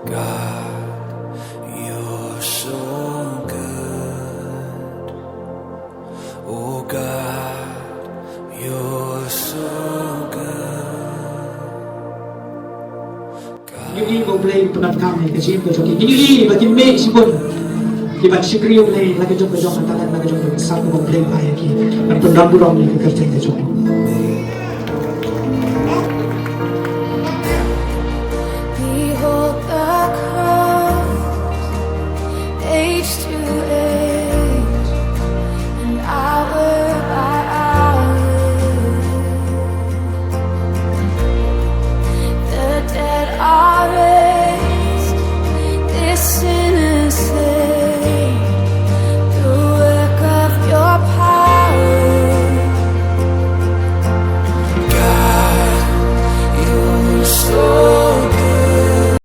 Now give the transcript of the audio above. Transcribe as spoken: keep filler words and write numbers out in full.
God, you're so good. Oh God, you're so good. Ngi ïohi ba U Blei u pyndonkam ïa ka jingim ka jong ki. Ngi ïohi ba ki mih shibun ki ban shakri ïa U Blei la ka jong ka jong ka talent, la ka jong ka sap kaba U Blei u ai ïa ki ban pyndonkam ïa ka kyrteng ka jong U.